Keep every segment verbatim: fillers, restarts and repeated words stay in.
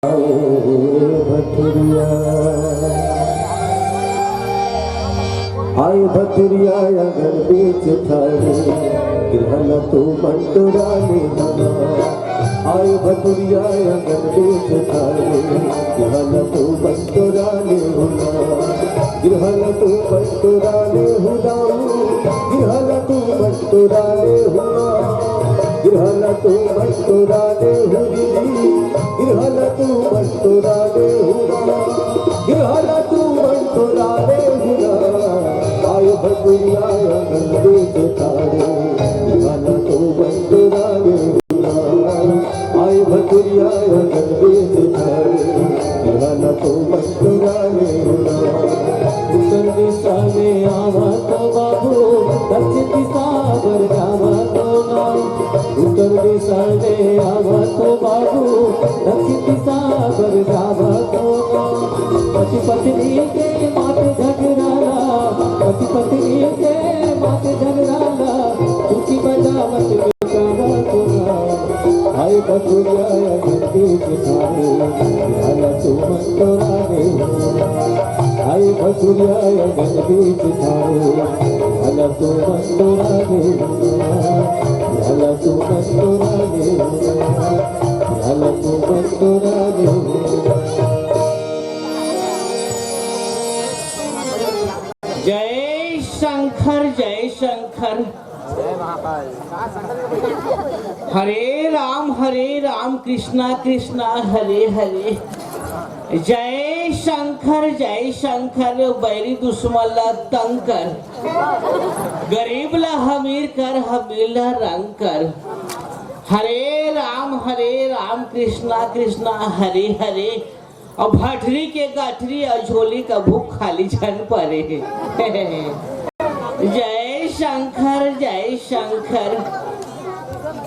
आए भतुरिया, आए भतुरिया, आंगन बीच ठाड़े, गिरहल तू बंटोरा ले हुना। आए भतुरिया, आंगन बीच ठाड़े, गिरहल तू बंटोरा ले हुना। गिरहल तू बंटोरा ले हुना, गिरहल तू बंटोरा ले हुना, गिरहल तू बंटोरा ले हुना, गिरहल तू बंटोरा ले हुना, गिरहल तू बंटोरा ले हुना। आए भतुरिया, आंगन बीच ठाड़े, गिरहल तू बंटोरा ले हुना। आए भतुरिया, आंगन बीच ठाड़े, गिरहल तू बंटोरा ले हुना। उत्तर दिशा ले आवत बाबू, दक्षिण दिशा बर जावत ना। उत्तर दिशा ले आवत बाबू, दक्षिण दिशा बर जावत ना। पति पत्नी के मात झगड़ाला, पति पत्नी के मात झगड़ाला, तुलसी बजावत मिटावत ना। आए भतुरिया, आंगन बीच ठाड़े, गिरहल तू बंटोरा ले हुना। आए भतुरिया, आंगन बीच ठाड़े, गिरहल तू बंटोरा ले हुना। गिरहल तू बंटोरा ले हुना। गिरहल तू बंटोरा ले हुना। जय शंकर, जय शंकर। हरे राम, हरे राम, कृष्णा कृष्णा, हरे हरे। जय शंकर, जय शंकर। बैरी दुश्मन ला तंग कर, गरीब ला अमीर कर, अमीर ला रंग कर। हरे राम, हरे राम, कृष्णा कृष्णा, हरे हरे। अउ भटरी के गठरी अउ झोली कभू खाली झन परे। जय शंकर, जय शंकर।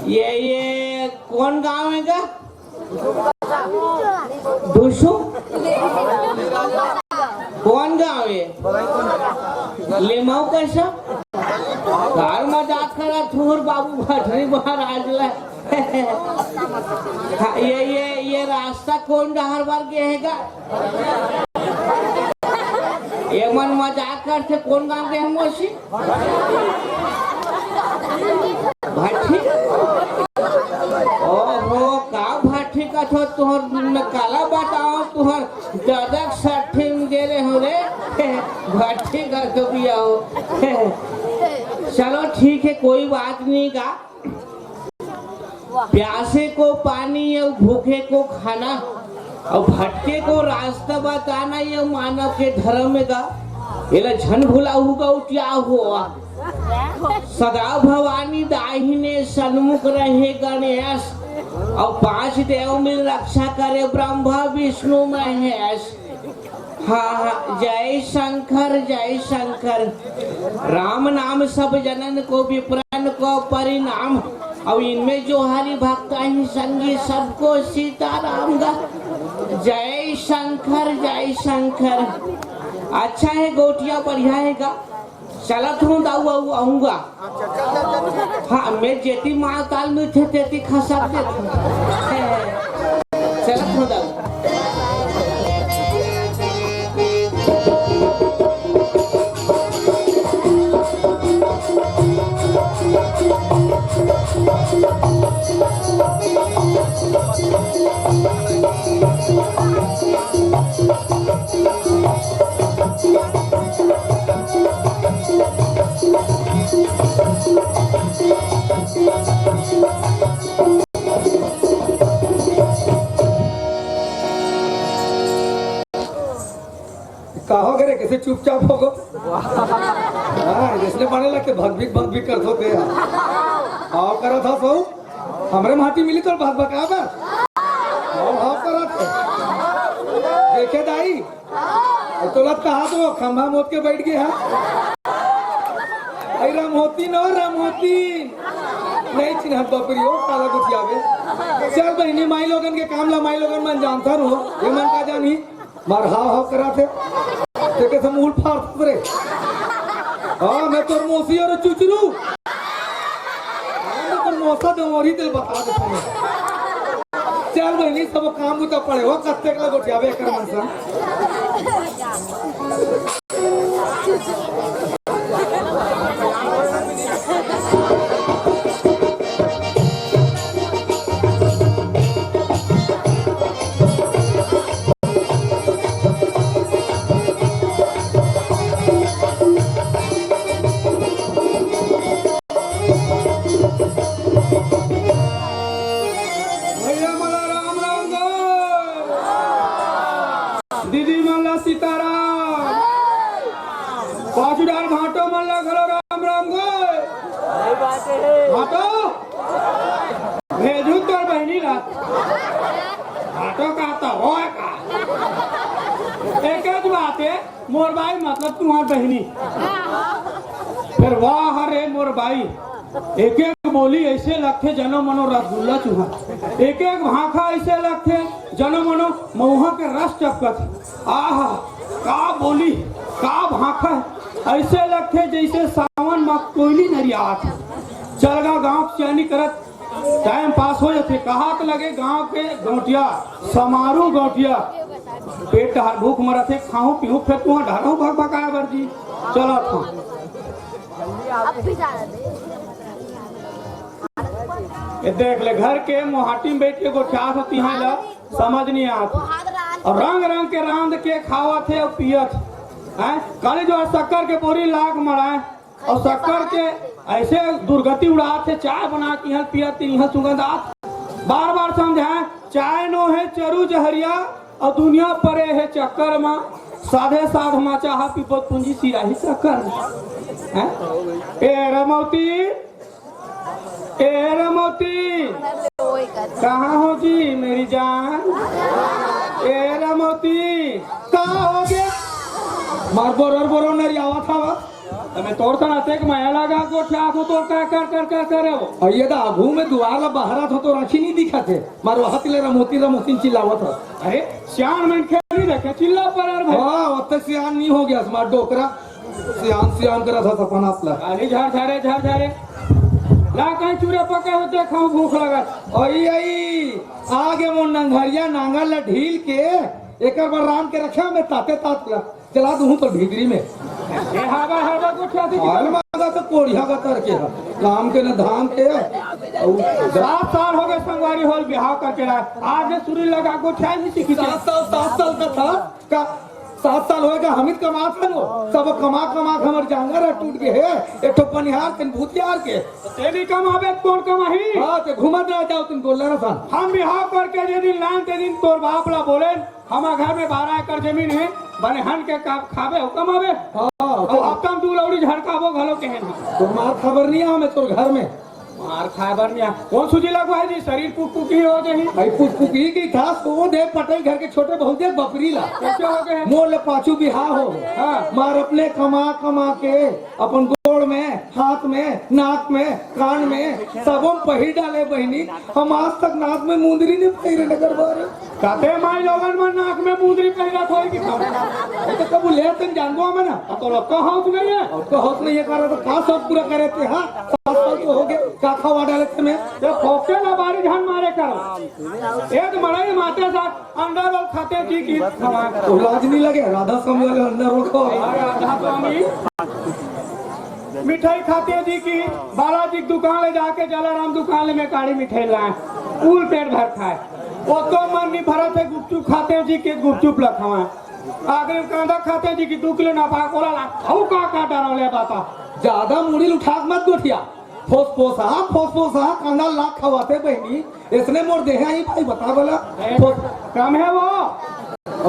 ये, ये कोन गांव हे गा? दुसु? कोन गांव हे? लेमऊ कइसा? कार म जात करा थोर बाबू भटरी महाराज ला। हाँ, ये, ये, ये रास्ता कोन डहर बर गे हे गा? ये मन मजाक करथे, कोन गांव के हे मौसी? भट्ठी? ओहो, का भट्ठी कथो, तुहर में काला बताओ, तुहर ददक सट्ठी में गेले हो रे। भट्ठी कथो बिया हो। चलो ठीक है, कोई बात नहीं गा। प्यासे को पानी अउ भूखे को खाना, अउ भटके को रास्ता बताना, ये मानव के धर्म में गा। एला झन भुलाहू गौटिया हो। सदा भवानी दाहिने सन्मुख रहे गणेश, अउ पांच देव मिल रक्षा करे ब्रह्मा विष्णु महेश। हाँ, हाँ, जय शंकर, जय शंकर। राम नाम सब जनन को, विप्रन को परिणाम। अउ इनमें जो हरि भक्त ही संगी, सबको सीताराम गा। जय शंकर, जय शंकर। अच्छा है गौटिया, बढ़िया है गा। चलत हूँ दाऊ, आऊ, आऊंगा। हाँ, मैं जेती माल ताल मिलथे, तेती खसक देत हूँ। चलत हूँ दाऊ। का हो गे रे, कइसे चुपचाप हो गो? हाँ, जइसने बने लगथे भकभिक भकभिक करथो ते। हाव करत हस हो, हमरे माटी मिली तोर भकभकाय बर। हाव हाव करत हे। देखे दाई, अउ तोला कहा तो खंभा मोत के बइठ गे हे। अई रमोती न, रमोती। नइ चिन्हत बपरी हो, काला गोठियाबे। चल बहिनी, माईलोगन के काम ला माईलोगन मन जानथन हो, ये मन का जानही। मार हाव हाव करत हे। ते कइसे मूड़ फाड़त रे। हाँ, मैं तोर मौसी अउ चुचरू। हाँ, मैं तोर मौसा देवरी तेल बता देथों मैं। चल बहिनी, सब काम बुता पड़े हो, कत्ते के लगो जाबे एकर मन सा। भैया मन ला राम राम गो। दीदी मन ला सीताराम। पाछू डार भांटो मन ला घलो राम राम गो। भांटो, भेजू तोर बहिनी ला। भांटो का तो होय का। एकच बात हे, मोर बाई मतलब तुंहर बहिनी। फेर वाह रे मोर बाई, एक एक बोली अइसे लगथे जनो मनो रसगुल्ला चुहा, एक एक भाखा अइसे लगथे जनो मनो मउहा के रस टपकत। आहा, का बोली, का भाखा, अइसे लगथे जइसे सावन म कोयली नरियात। चल गा गांव के सियानी करत टाइम पास हो जाथे। कहात लगे गांव के गौंटिया, समारू गौंटिया, पेट डहर भूख मरत हे, खाहूं पीहूं, फेर तुंहर डहर हूं भकभकाए बर जी। चलत हूं। ये देख ले, घर के मोहाटी में बइठ के गोठियात हों, तिहां ला समझ नइ आत। अउ रंग रंग के रांध के खावत हे अउ पियत हे। काली जो शक्कर के बोरी लाग मड़ाए, अउ शक्कर के अइसे दुर्गति उड़ात हे, चाय बना के इहां पियत हे, इहां सुगंध आत। बार बार समझाए, चाय नो हे चरू जहरिया, अउ दुनिया परे हे चक्कर म, साधे साध म चाहा पीबो त पूंजी सिराही चक्कर म। हैं? ए रमौती, ए रमौती, कहाँ हो जी मेरी जान? ए रमौती, का हो गया? मार बोरर बोरर नरियावत हवा। अबे तोर सन अतेक मया लगा गोठियात हों, तोर का कर कर कर कर हे वो? अइये दा आघू में दुवार ला बहारत हों, तोर आँखी नइ दिखत हे। मार वहां तिले रमौती रमौती चिल्लावत हस। अरे सियान मनखे नइ देखे, चिल्ला परर भाई। हाँ, ओत्ते सियान नइ हो गेस, मार डोकरा। सियान सियान करत हस अपन आप ला। अरे झर झरे झर झरे। ला कहीं चूरे पके हों देखाहूं, भूख लगत। अई अई, आगे मोर नंगरिया नांगर ला ढील के, एकर बर रांध के रखे हंव मैं ताते तात ला। चला दूहूं तोर ढीगरी में। ए हवा हवा गोठियाथे। हाल मांगा तो कोढ़िया का करके हे। काम के न धाम के। अउ सात साल हो गे संगवारी हो ल बिहाव करके ला। आज ले सुरी लगा गोठियाए नइ सीखिस। सात साल, सात साल का था का? सात साल होय गा, हमित कमात हन वो। सब कमा कमा के हमर जांगर ह टूट गे हे। एक ठो बनिहार तेन भूतियार के। तें नइ कमाबे त कोन कमाही? हाँ, तें घूमत रह जाव, तेन गोल्लर सन। हम बिहाव करके जे दिन लान, ते दिन तोर बाप ला बोलेन, हमर घर में बारह एकड़ जमीन हे, बने हन के का खाबे अउ कमाबे। हाँ, अउ तो हफ्ता में दू लौड़ी झड़काबो घलो केहेन। तो मार खबर नइ हे हमें तोर घर में। मार खाए बर नइ हे। कोन सूजी लगवाही जी, शरीर पुकपुकी हो जाही। भाई पुकपुकी की था, सो दे पटई घर के छोटे बहू दे बपरी ला। कइसे हो गे? मोर ले पाछू बिहाव हो। हाँ। मार अपने कमा कमा के अपन गोड़ में, हाथ में, नाक में, कान में, सबो में पहिर डाले बहिनी। हम आज तक नाक में मुंदरी नइ पहिरे नगर बार। कते माई लोगन मन नाक में मुंदरी पहिरत होही कि कम? अरे तो कभू ले तन जानबो हमें ना। अब तो लोग का होश नइ हे। अउ का होश नइ हे, करा तो का शौक पूरा करे तें, हाँ? सात साल तो हो गे, का खवा डाले तें में? ते फोकटे ला बारी झन मारे करो। एक मड़ई माते साथ अंडा रोल खाते जी की खवा। तो लाज नइ लगे, राधा स्वामी वाले अंडा रोल खवा। राधा स्वामी। मिठाई खाते जी की, बालाजी के दुकान ले जाके, जलाराम दुकान ले मैं काड़ी मिठाई लाए, फूल पेट भर खाए। वो तो मन नइ भरत हे, गुपचुप खाते जी के गुपचुप ला खवाए। आखिरी में कांदा खाते जी की दू किलो नफा कोला ला, अउ का का डराव ले बाता। जादा मुड़ी ल उठा के मत गोठिया। फोस फोस हा, फोस फोस हा, कांदा ला खवाते बहिनी। अइसने मोर देहे आही भाई, बता बोला। ए, फोस- कम हे वो।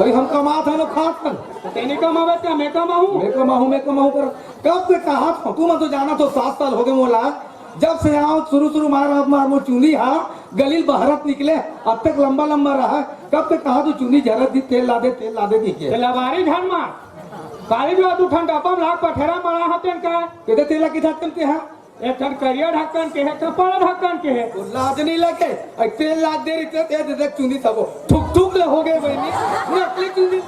अरे हम कमात हन, खात हन। तें नइ कमाबे त मैं कमाहूं। मैं कमाहूं, मैं कमाहूं कर। कब से कहात हंव, तुमन तो जानत हो, सात साल हो गे मोला। जब से आंव शुरू शुरू मार, मार मोर चुंदी हा, गली ल बहरत निकले, अतेक लंबा लंबा रहा। कब से कहात हंव चुंदी झरत दिस, तेल ला दे, तेल ला दे कहिके। तें ला बारी झन मार। काली जो दू ठन डब्बा में लाग पठेरा मड़ा हा तेन का। कते तेल ला किथा तेन ते हा? एक ठन करिया ढक्कन के हे, एक ठन पड़ा ढक्कन के हे। तो लाज नइ लगे? अई तेल लाग दे रहिते, ते दे देख चुंदी सबो। थुक थुक ले हो गे बहिनी। नकली चुंदी।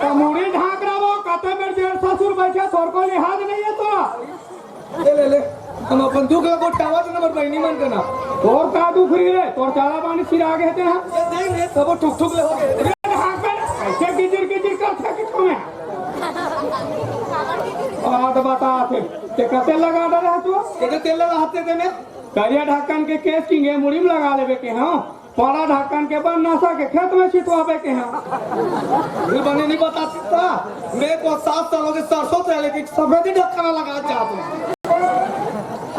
त मुड़ी ढांक रहा वो, कते मेर जेठ ससुर बइठे, तोर को लिहाज नइ हे तोला। ले, ले, ले। हम अपन दुख ला गोठावत हन, हमर नहीं मन करना। तोर का दुख रही रे? तोर चाला पानी सिरा गे हे तेहा। ये नहीं रे, तब ठुक ठुक ले हो गए। अरे ढाकन, ऐसे गिजिर गिजिर करथे कि तुम्हें? बात बता फिर, ते कते लगा डरे हे तू? कते तेल लगा हाथे ते में? करिया ढक्कन के केस किंगे मुड़ी में लगा लेबे के, हाँ? पड़ा ढक्कन के बन नशा के खेत में छिटवाबे के, हाँ? ये बने नहीं बता सकता। मैं को सात साल हो गए सरसों से, लेकिन सफेदी ढक्कन लगा जाता हूँ।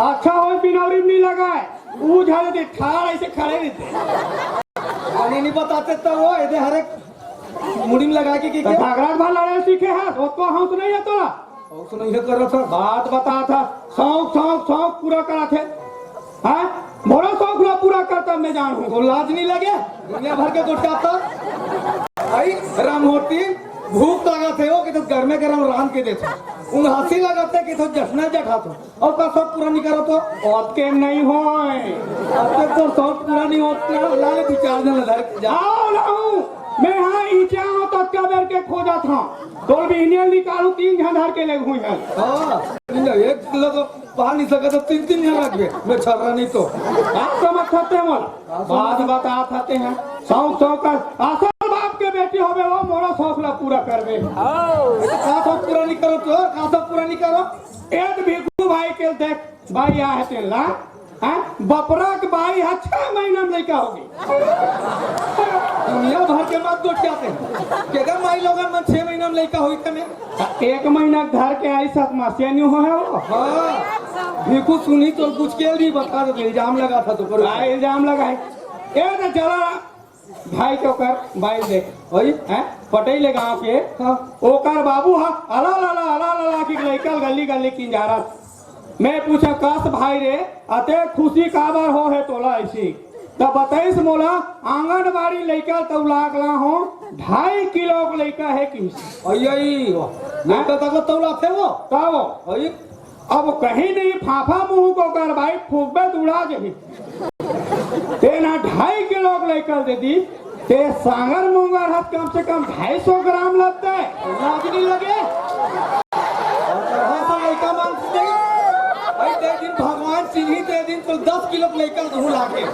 अच्छा हो बिनौरी में नहीं लगाए, ऊ झाड़े दे ठाड़ ऐसे खड़े रहते। बने नहीं बताते तो वो इधर हर एक मुड़ी में लगा के, के, तो के? घाघरा के भाला लड़े सीखे है, ओतको हौस नहीं है तोरा। हौस नहीं है करत है। बात बता था, शौक, शौक, शौक पूरा करा थे। हाँ? मोरो शौक ला पूरा करता मैं जानहूँ। तो लाज नहीं लगे? दुनिया भर के गोठियाता। आई रामहोती, भूख लगा थे हो कि तो गर्मे गरम रांध के देता। उंघासी लगा थे कि तो जश्न जठा तो। और का शौक पूरा नहीं करो तो? ओतके नहीं होए। अब तक तो शौक पूरा नहीं होता, लाले दो चार दिन धर के जा। आओ लाऊं, मैं हाँ इचा हूँ तो कबर के खोजा था। तोर बिहनिया निकालू, तीन झन धर के ले हुई है। हाँ, एक लोग पा नहीं सका तो तीन तीन झन रख दे। मैं छर्रा नहीं तो। आप समझ सकते हैं मोला? बात बता सकते हैं। शौक, शौक का असल बाप के बेटी होबे, वो मोरा शौक ला पूरा करबे। का शौक पूरा नहीं करो तो, का शौक पूरा नहीं करो? एक भिखू भाई के देख, भाई आ है तेला, हाँ? बपरा के बाई हा छह महीना में लइका होगे। दुनिया भर के मत गोठियाते हैं। केकर माई लोगन मन छह महीना में लइका होई ते में? एक महीना धर के आई सत मासिया न्यू हो है वो। हाँ। भिखू सुनी तो कुछ के भी बता दो, इल्जाम लगा था तो करो। का इल्जाम लगाए? ए तो चला भाई के ओकर बाई देख। वही? हैं? पटेल गांव के। हाँ। ओकर बाबू हा अला लाला, अला लाला की लइका गली गली किंजारत। मैं पूछा, "कस भाई रे, अते खुशी काबर हो हे तोला ऐसी?" त बताइस मोला, "आंगनबाड़ी लइका तौला के ला हो, ढाई किलो के लइका हे," किहिस। अय्यई, वाह। हैं? लइका तक तौला थे वो? का वो? अई? अब कहीं नहीं, फाफा मुंह को कर भाई, फूकबे त उड़ा जही। तेन ह ढाई किलो के लइका दे दी, ते सांगर मुंगर हस कम से कम ढाई सौ ग्राम लगते। लाज नहीं लगे? और तरह से लइका मांगते। भाई, ते दिन भगवान चिन्ही, ते दिन तो दस किलो के लइका दूं लागे।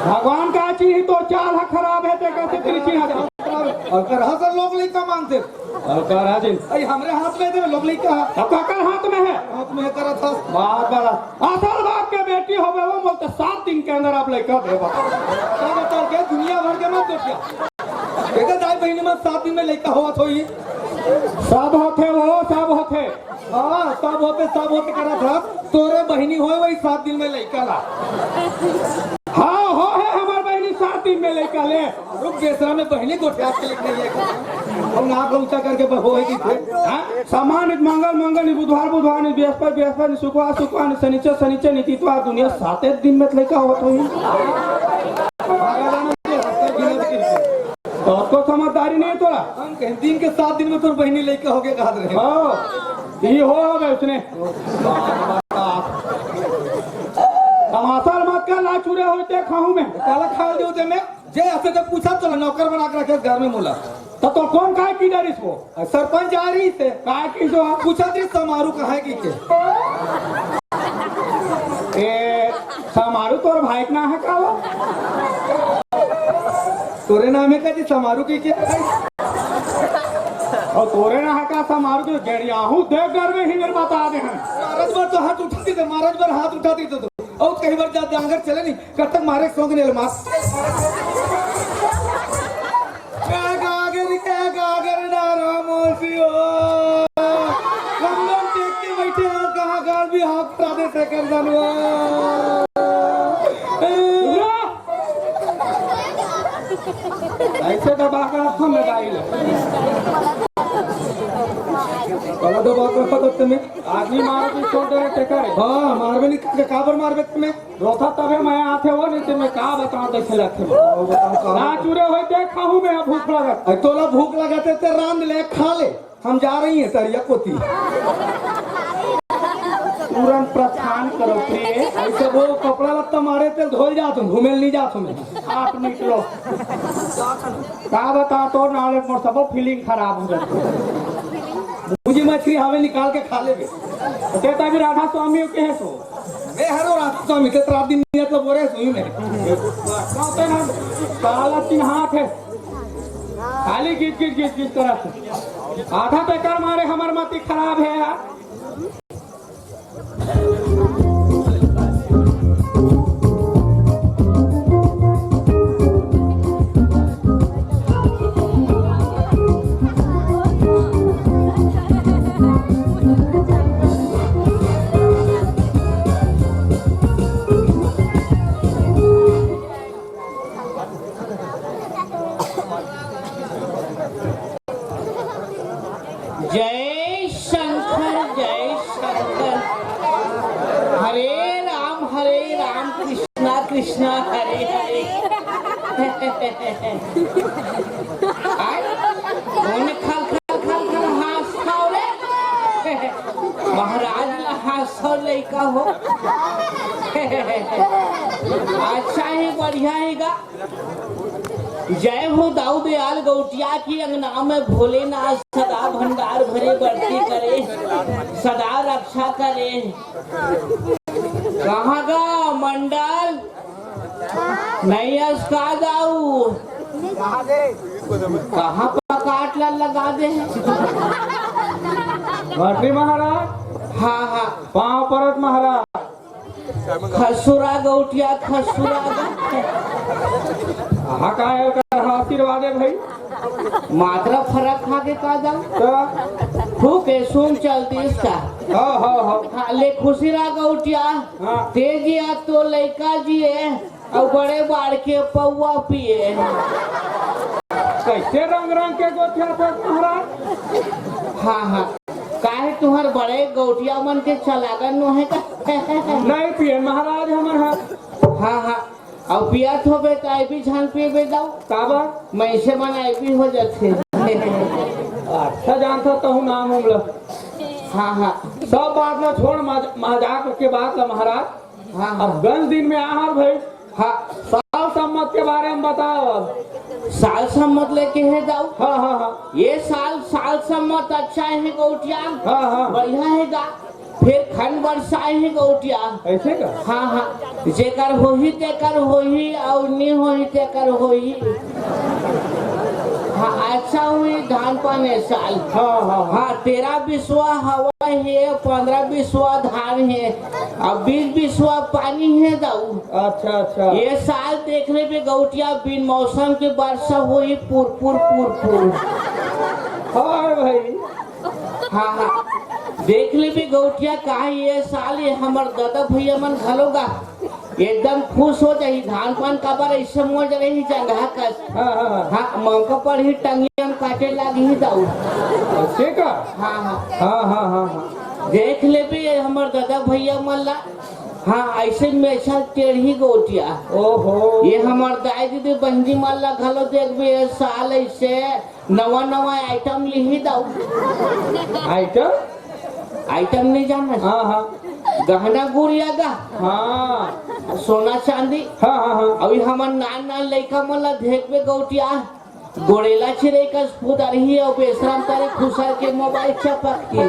भगवान का चिन्ही तो चाल ह खराब है, ते कैसे तेरी चिन्हा? और तरह से लोग लइका मांगते। और का राजिन? अई, हमरे हाथ में दे, लोग लइका। अब काकर हाथ में है? हाथ में है, करा था। बात बड़ा। असल बाप के बेटी होबे वो, बोलते सात दिन के अंदर आप लइका देबा। का बता के दुनिया भर के मत गोठिया। बेटा, दाई बहिनी में सात दिन में लइका होवत होई। सब होथे वो, सब होथे। हाँ, सब होथे, सब होथे करा था। तोरे बहिनी होए वही सात दिन में लइका ला। हाँ, हो है हमार बहिनी सात दिन में लइका ले। रुक, बेसरा में बहिनी गोठिया के लिख नहीं है। हम नाक ऊंचा करके ब-, हो है कि थे। हाँ? सामान्य मंगल, मंगल, बुधवार, बुधवार, बृहस्पति, बृहस्पति, शुक्रवार, शुक्रवार, शनिचर, शनिचर, नीति, इतवार, दुनिया साते दिन में लइका होत होई। तो आपको समझदारी नहीं है तोरा? हम कहें, दिन के सात दिन में तोर बहिनी लइका होके कहा रहे। हाँ, ये हो, हो गए उसने। तमाशा मत कर, ना चूरे होते खाऊं मैं। काला खा दे होते मैं। जे ऐसे जब पूछा तो नौकर बना के रखे घर में मोला। तो, तो कौन काय की डरिस वो? सरपंच आ रही से। काय की जो? पूछा रही समारू कहाँ की के? ए, समारू तोर भाई के नाम है का वो? तोरे नाम है का जी समारू की के? और तोरे नाम है का समारू की? गेड़ियाहू देख डर में ही मेरे बता दे हैं। महाराज पर तो हाथ उठा दी थे, महाराज पर हाथ उठा दी थे तो। और कहीं बार जा डांगर चले नहीं, कब तक मारे सोंग ने मार। क्या गागर, क्या गागर डारा मोसियो। हम लोग देख के बैठे हैं, कहाँ गाल भी हाथ उठा दे से कर जानवर। ऐसे दबा कर हम लगाई ले। पहला दबा कर पकड़ते में। आदमी मारो भी छोड़ दे रहे थे करे। हाँ, मारबे नहीं, काबर मारबे तुम्हें? रोता तबे मैं आथे वो, नहीं तो मैं का बताऊं कैसे लगथे। ना चूरे होए देख खाहूं मैं, भूख लगत। अरे तोला भूख लगत है ते रांध ले, खा ले। हम जा रही हैं तरिया कोती। तुरंत प्रस्थान करो प्रिय। ऐसे वो कपड़ा लत्ता मारे ते धोल जात हूँ, घूमे नहीं जात हूँ मैं। आप निकलो। का बता तो नाले मोर सबो फीलिंग खराब हो जाती। मुझे मछली हमें निकाल के खा लेबे। तेता भी राधा स्वामी के है सो। ए, हरो रात स्वामी, ते रात दिन नियत ल बोरे सुई में। कहते ना, काला तीन हाथ है। खाली गीत, गीत, गीत, गीत करत। आधा तो एकर मारे हमर मति खराब है यार। जय शंकर, जय शंकर। हरे राम, हरे राम, कृष्णा कृष्णा, हरे हरे। आय, कोन खल खल खल खल हाँसथव रे? महाराज ला हाँसथव लइका हो। अच्छा हे, बढ़िया हे गा। जय हो दाऊ दयाल गौटिया की अंगना में भोलेनाथ सदा भंडार भरे बरती करे, सदा रक्षा करे। कहाँ गा मंडल? नहीं अस का दाऊ? कहाँ पकाट ला लगा दे? भट्टी महाराज। हाँ, हाँ। पाँव परत महाराज। खसुरा गौटिया, खसुरा गा। हाँ, का है, ओकर आशीर्वाद है भाई। मात्रा फरक खा के का दाऊ? तो? खूब के सूंघ चलतीस का। हाँ, हाँ, हाँ। हाँ, ले खुशी रहा गौटिया। हाँ। ते जिया तो लइका जिए, अउ बड़े बाढ़ के पौवा पिए। कैसे रंग रंग के गोठियाथस महाराज? हाँ, हाँ। काहे तुहर बड़े गौटिया मन के चलागन नो हे का? नहीं पिए महाराज हमन ह। हाँ, हाँ। अउ पियत होबे त आईबी झन पीबे दाऊ। काबर? मइनसे मन आईबी हो जाथे। अच्छा जानथस तहूँ नाम उम ल। हाँ, हाँ। सब बात ल छोड़, मज-, मजाक के बात ल महाराज। हाँ, हाँ। अब गंज दिन में आहर भाई। हाँ। साल सम्मत के बारे में बताओ अब। साल सम्मत लेके हे दाऊ? हाँ, हाँ, हाँ। ये साल, साल सम्मत अच्छा हे गौटिया। हाँ, हाँ। बढ़िया हे गा। फेर खन बरसाए हे गौटिया। ऐसे का? हाँ, हाँ। जेकर होही तेकर होही, अउ नी होही तेकर होही। हाँ, अच्छा होही धान पान ए साल। हाँ, हाँ, हाँ। हाँ, तेरह बिसवा हवा हे, पंद्रह बिसवा धान हे, अउ बीस बिसवा पानी हे दाऊ। अच्छा, अच्छा। ये साल देख लेबे गौटिया, बिन मौसम के बरसा होही, पुर पुर पुर पुर। हाँ भाई। हाँ, हाँ। देख लेबे गौटिया, काहे ये साल ये हमर ददा भैया मन घलो गा एकदम खुश हो जाही। धान पान काबर ऐसे मोज रही जंगहा कस। हाँ, हाँ, हाँ। हाँ, मौका पर ही टंगियन काटे लागी ही दाऊ। ऐसे का? हाँ, हाँ। हाँ, हाँ, हाँ, हाँ। देख लेबे हमर ददा भैया मन ला। हाँ, ऐसे मेछा टेढ़ी गौटिया। ओहो। ये हमर दाई दीदी बहिनी मन ला घलो देखबे, ये साल ऐसे नवा नवा आइटम लिही दाऊ। आइटम? आइटम नहीं जानस? हाँ, हाँ। गहना गुड़िया गा। हाँ। सोना चांदी। हाँ, हाँ, हाँ। अभी हमर नान नान लइका मन ला देखबे गौटिया, गोड़ेला चिरई कस फुदरही अउ बेसरम तरे खुसर के मोबाइल चपकही।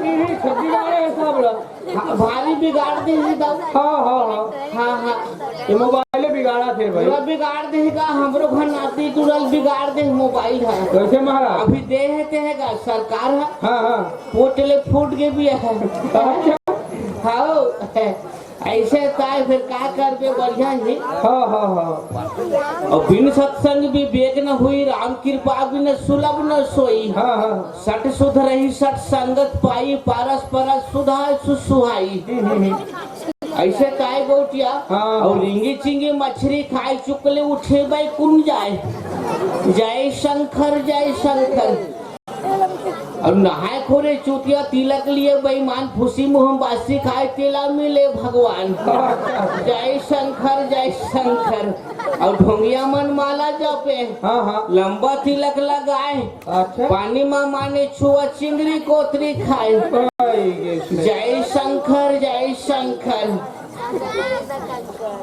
इही छड्डी वाले हे सब ला। हाँ, भारी बिगाड़ दे हे दाऊ। हाँ, हाँ, हाँ। हाँ, हाँ। ये मोबाइल बिगाड़ा थे भाई। पूरा बिगाड़ दे हे गा, हमरो घर नाती तुरल बिगाड़ दे हे मोबाइल ह। कैसे महाराज? अभी दे हे ते हे गा, सरकार ह। हाँ, हाँ। पोटले फूट के भी हे। अच्छा। हाँ, ऐसे ताय फिर का करबे, बढ़िया ही। हाँ, हाँ, हाँ। अउ बिन सत्संग विवेक न होई, राम कृपा बिन सुलभ न सोई। हाँ, हाँ। सठ सुध रही सठ संगत पाई, पारस परस सुधा सुसुहाई। हम्म, हम्म, हम्म। ऐसे ताय गौटिया, हाँ। अउ रिंगी चिंगी मछरी खाई चुकले उठे बाई कुन जाए। जय शंकर, जय शंकर। अउ नहाए खोरे चूतिया तिलक लिए बेईमान फूसी मुँह बासी खाए तेला मिले भगवान। जय शंकर, जय शंकर। अउ ढोंगिया मन माला जपे। हाँ, हाँ। लंबा तिलक लगाए। अच्छा। पानी मा माने छुआ चिंगरी कोतरी खाए। जय शंकर, जय शंकर।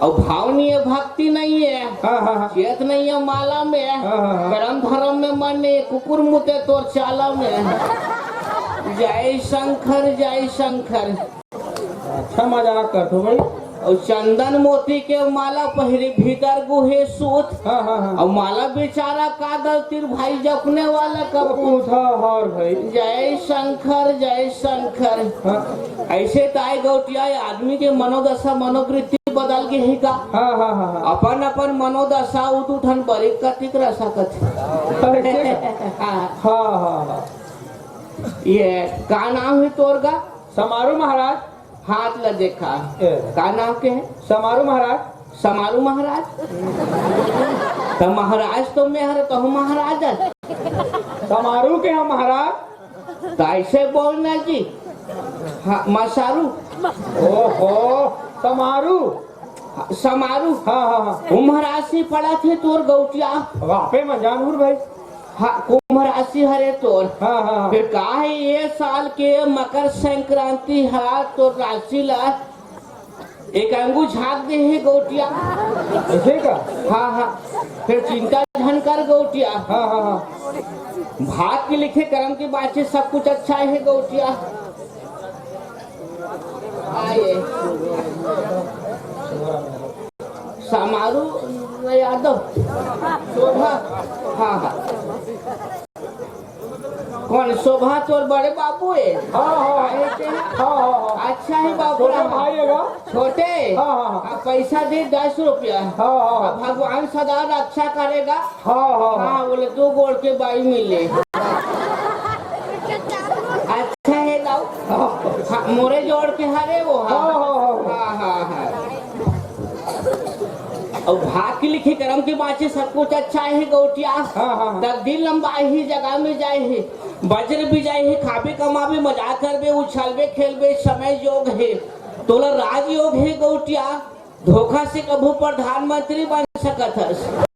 अउ भाव नहीं है, भक्ति नहीं है। हाँ, हाँ, हाँ। चेत नहीं है माला में। हाँ, हाँ, हाँ। करम धरम में मन नहीं, कुकुर मुते तोर चाला में। जय शंकर, जय शंकर। अच्छा मजाक करथो भाई। अउ चंदन मोती के माला पहिरे भीतर गुहे सूत। हाँ, हाँ, हाँ। अउ माला बेचारा का दलतीर भाई जपने वाला कपूत। कपूत, हाँ, हाँ भाई। जय शंकर, जय शंकर। हाँ। ऐसे ताय गौटिया आदमी के मनोदशा, मनोवृत्ति बदल गे हे का? हाँ, हाँ, हाँ, हाँ। अपन अपन मनोदशा उठ उठन बरी कतिक रसा कथे। ऐसे का? हाँ। हाँ, हाँ, हाँ। ये का नाम हे तोर गा? समारू महाराज। हाथ ला देखा। ए। का नाम के हे? समारू महाराज। समारू महाराज? त महाराज तो मैं हर कहूँ महाराज है। समारू के हम महाराज। त ऐसे बोलना जी। हाँ, मसारू। ओहो, समारू। समारू। हाँ, हाँ, हाँ। उमरासी पड़त हे तोर गौटिया। वापे में जानूर भाई। हाँ, कुंभ राशि हरे तोर। हाँ, हाँ, हाँ। फिर का हे, ये साल के मकर संक्रांति हा तोर राशि ला एक अंगू झाँक दे हे गौटिया। ऐसे का? हाँ, हाँ। फिर चिंता झन कर गौटिया। हाँ, हाँ, हाँ। भाग के लिखे करम के बाचे सब कुछ अच्छा हे गौटिया। आए। समारू यादव। शोभा। हाँ, हाँ। कौन शोभा तोर बड़े बाबू हे? हाँ, हाँ। आए के? हाँ, हाँ, हाँ। अच्छा हे बाबू छोटे राम। भाई हे गा? छोटे? हाँ, हाँ, हाँ। अब पैसा दे दस रुपया। हाँ, हाँ, हाँ। अब भगवान सदा रक्षा करेगा। हाँ, हाँ, हाँ। हाँ, बोले दो गोड़ के बाई मिले। अच्छा हे दाऊ। हाँ। हाँ, मोरे जोड़ के हरे वो, हाँ। हाँ, हाँ, हाँ। हाँ, हाँ, हाँ। अउ भाग के लिखे करम के बाचे सब कुछ अच्छा हे गौटिया। हाँ, हाँ, हाँ। तकदीर लंबा ही जगह में जाए हे, बजर भी जाए हे, खाबे कमाबे, मजाक करबे, उछलबे, खेलबे, समय जोग हे। तोला राजयोग हे गौटिया, धोखा से कभू प्रधानमंत्री बन सकत हस।